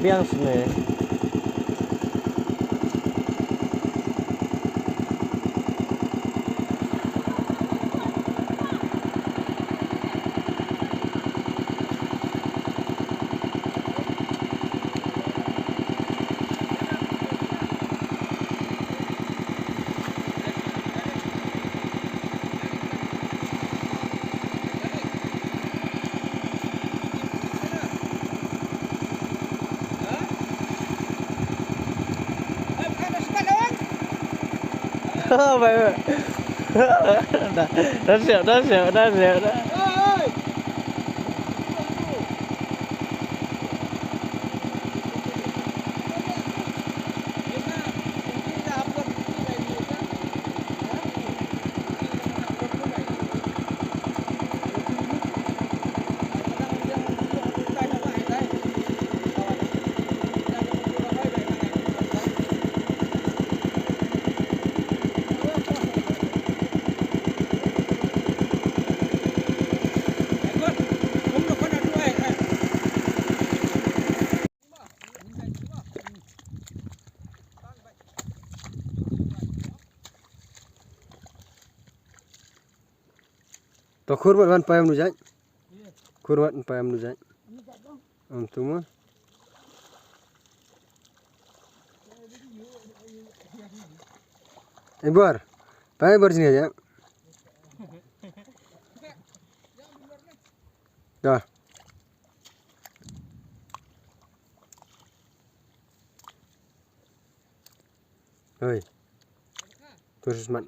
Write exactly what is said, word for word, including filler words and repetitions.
Biang sne. Bai, bai. Dah, dah siap, dah siap, dah siap, dah. To khur mat wan payam nu jai. Khur mat payam nu jai. Am tu ma. Ibar. Pay bar sini aja. Dah. Hoi. Terus mat.